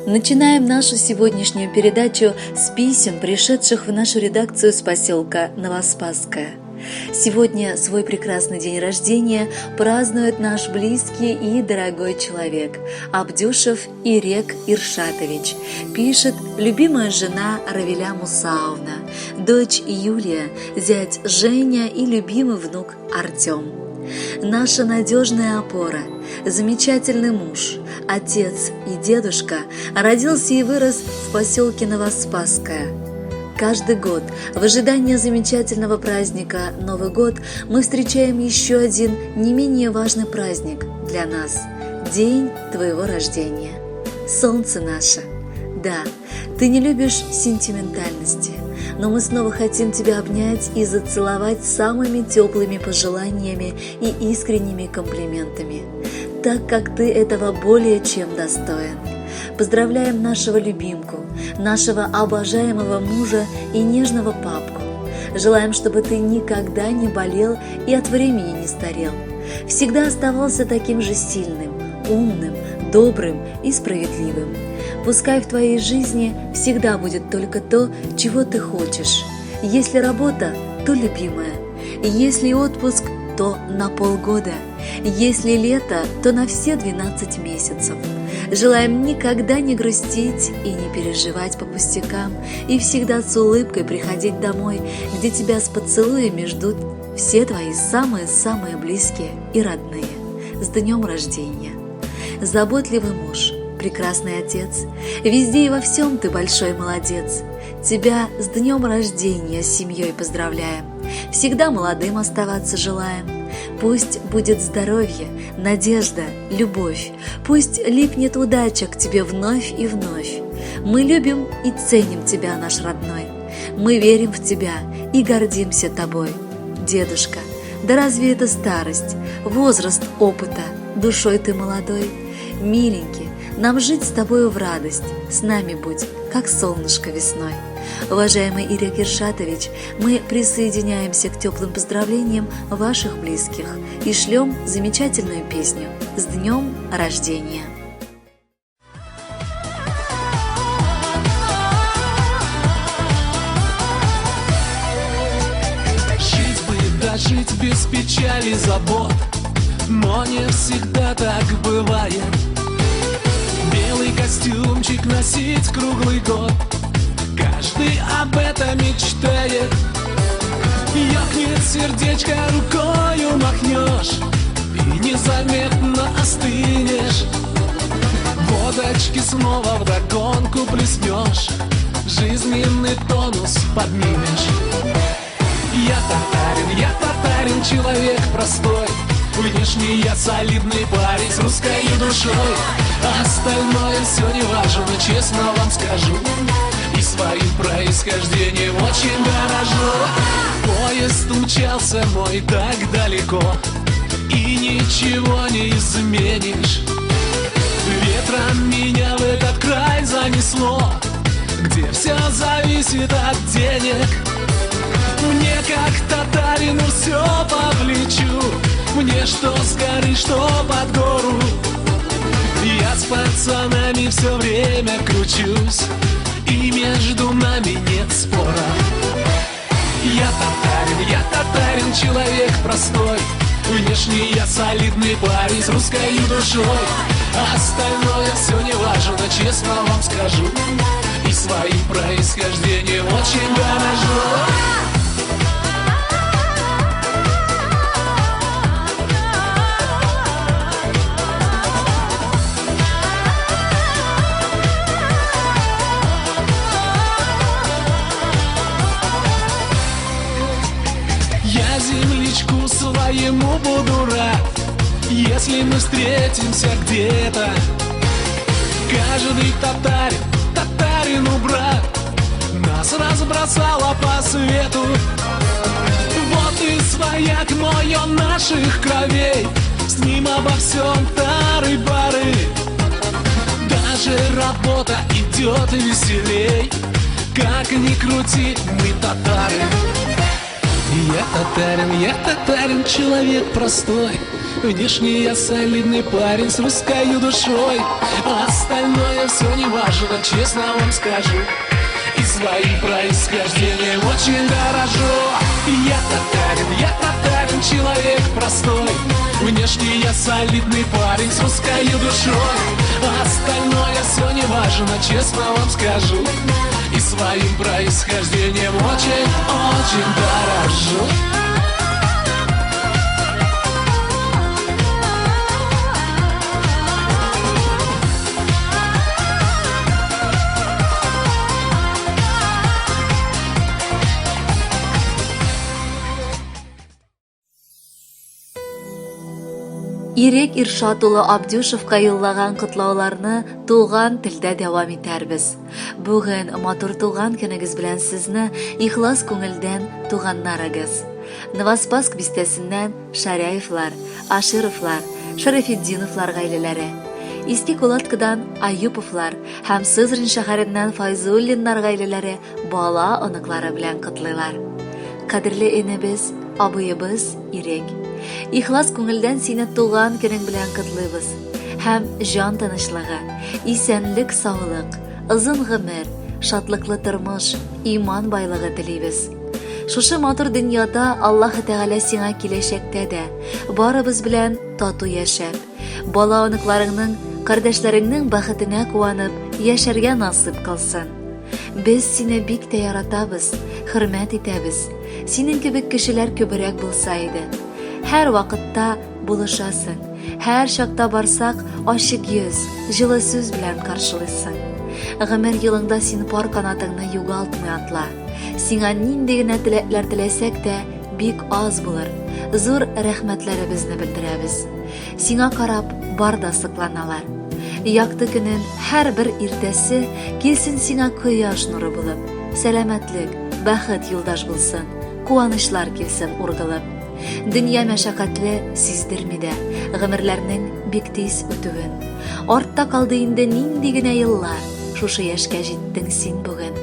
Начинаем нашу сегодняшнюю передачу с писем, пришедших в нашу редакцию с поселка Новоспасское. Сегодня свой прекрасный день рождения празднует наш близкий и дорогой человек Абдюшев Ирек Иршатович, пишет любимая жена Равиля Мусаовна, дочь Юлия, зять Женя и любимый внук Артем. Наша надежная опора, замечательный муж, отец и дедушка родился и вырос в поселке Новоспасское. Каждый год в ожидании замечательного праздника Новый год мы встречаем еще один не менее важный праздник для нас – день твоего рождения. Солнце наше. Да, ты не любишь сентиментальности, но мы снова хотим тебя обнять и зацеловать самыми теплыми пожеланиями и искренними комплиментами, так как ты этого более чем достоин. Поздравляем нашего любимку, нашего обожаемого мужа и нежного папку. Желаем, чтобы ты никогда не болел и от времени не старел. Всегда оставался таким же сильным, умным, добрым и справедливым. Пускай в твоей жизни всегда будет только то, чего ты хочешь. Если работа, то любимая. Если отпуск, то на полгода. Если лето, то на все 12 месяцев. Желаем никогда не грустить и не переживать по пустякам, и всегда с улыбкой приходить домой, где тебя с поцелуями ждут все твои самые-самые близкие и родные. С днем рождения! Заботливый муж, прекрасный отец, везде и во всем ты большой молодец. Тебя с днем рождения с семьей поздравляем, всегда молодым оставаться желаем. Пусть будет здоровье, надежда, любовь, пусть липнет удача к тебе вновь и вновь. Мы любим и ценим тебя, наш родной, мы верим в тебя и гордимся тобой. Дедушка, да разве это старость, возраст опыта, душой ты молодой? Миленький, нам жить с тобою в радость, с нами будь, как солнышко весной. Уважаемый Ирек Иршатович, мы присоединяемся к теплым поздравлениям ваших близких и шлем замечательную песню «С днем рождения». Жить бы, дожить без печали, забот, но не всегда так бывает. Белый костюмчик носить круглый год, каждый об этом мечтает. Ёкнет сердечко, рукою махнешь и незаметно остынешь. Водочки снова вдогонку плеснешь, жизненный тонус поднимешь. Я татарин, человек простой. Внешне я солидный парень с русской душой. Остальное все не важно, честно вам скажу. И своим происхождением очень дорожу. Поезд умчался мой так далеко, и ничего не изменишь. Ветром меня в этот край занесло, где все зависит от денег. Мне как татарину все по плечу, мне что с горы, что под гору. Я с пацанами все время кручусь, и между нами нет спора. Я татарин, человек простой. Внешне я солидный парень с русской душой. Остальное все не важно, честно вам скажу. И своим происхождением очень дорожу. Я землячку своему буду рад, если мы встретимся где-то. Каждый татарин, татарину брат, нас разбросало по свету. Вот и свояк мой, он наших кровей, с ним обо всем тары-бары. Даже работа идет веселей, как ни крути, мы татары. Я татарин, человек простой. Внешне я солидный парень с русской душой, а остальное все не важно, честно вам скажу. И своим происхождением очень дорожу. Я татарин, человек простой. Внешне я солидный парень с русской душой, а остальное все не важно, честно вам скажу. И своим происхождением очень-очень дорожу. Ирек Иршат улы Абдюшевка юллаган котлауларны туган телдә дәвам итәрбез. Бүген матур туган көнегез белән сезне ихлас күңелдән туганнарыгыз. Новоспасск бистәсеннән Шаряевлар, Ашировлар, Шәрәфетдиновлар гаиләләре, Иске Кулаткадан Аюповлар һәм Сызрань шәһәреннән Файзуллиннар гаиләләре бала оныклары белән котлыйлар. Кадерле энебез, абыебыз Ирек. Ихлас күңелдән сине туган көнең белән котлыйбыз. Һәм җан тынычлыгы, исәнлек, саулык, озын гомер, шатлыклы тормыш, иман байлыгы телибез. Шушы матур дөньяда Аллаһы Тәгалә сиңа киләчәктә дә барыбыз белән тату яшәп, бала оныкларыңның, кардәшләреңнең бәхетенә куанып яшәргә насыйп кылсын. Без сине бик тә яратабыз, хөрмәт итәбез. Синең кебек кешеләр күбрәк булса иде. Һәр вакытта булышасың. Һәр чакта барсак, ачык йөз, җылы сүз белән каршылыйсың. Гомер юлыңда син пар канатыңны югалтмый атла. Сиңа нинди генә теләкләр теләсәк тә, бик аз булыр. Зур рәхмәтләребезне белдерәбез. Сиңа карап, бар да сокланалар. Якты көнен һәрбер иртәсе килсен сиңа кояш нуры булып. Сәламәтлек, бәхет юлдаш булсын, куанычлар килсен ургылып. Дөнья мәшәкатьле сиздерми дә, гомерләрнең бик тиз үтүен. Артта калды инде нинди генә еллар, шушы яшькә җиттең син бүген.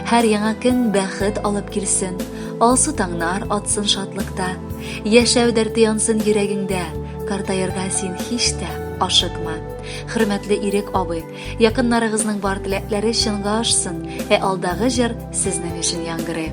Һәр яңа көн бәхет алып килсен, алсу таңнар атсын шатлыкта. Яшәү дәрте янсын йөрәгеңдә, картаерга син һич тә ашыкма. Хөрмәтле Ирек абый, якыннарыгызның бар теләкләре чынга ашсын, ә алдагы җыр сезнең өчен яңгырый.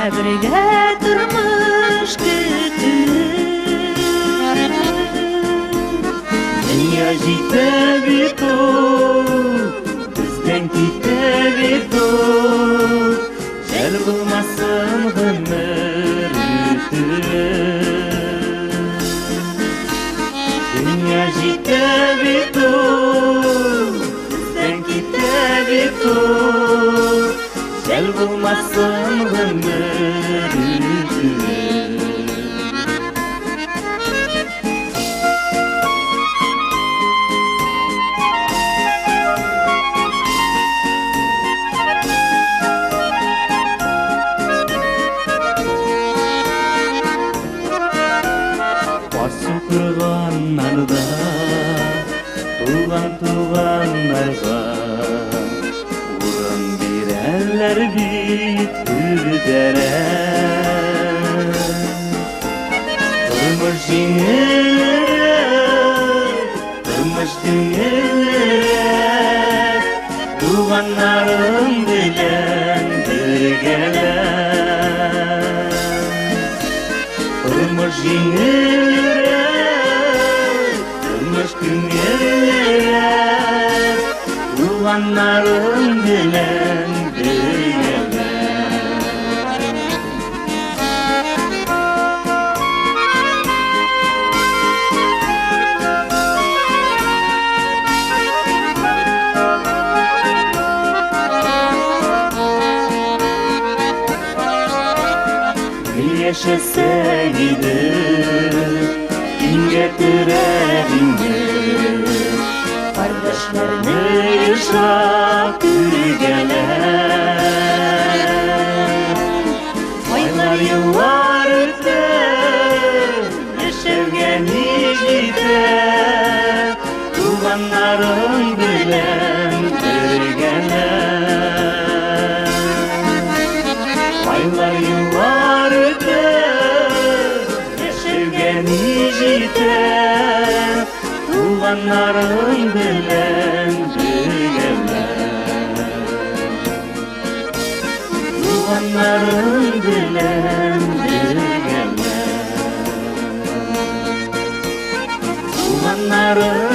Бергә тормыш көтү. Дөнья җитә бит ул, бездән китә бит ул, Жәл булмасын гомер үтүе. Дөнья җитә бит ул, бездән китә бит ул, Жәл булмасын гомер үтүе. Басу кырганнарда туган туганнарга урын бирәләр бит түрдәрәк. Тормыш җиңелрәк, тормыш җиңелрәк, туганнарым белән бергәләп. Тормыш җиңелрәк, тормыш күңеллерәк, туганнарым белән бергәләп. Яшәсәк иде, иңгә терәп иңне. Яшьләрне ешрак күргәләп. Айлар, еллар үтә, яшәүгә ни җитә, туганнарың белән бергәләп. Айлар, еллар үтә, яшәүгә ни җитә, туганнарың белән бергәләп. Туганнарың белән бергәләп. Туганнарың.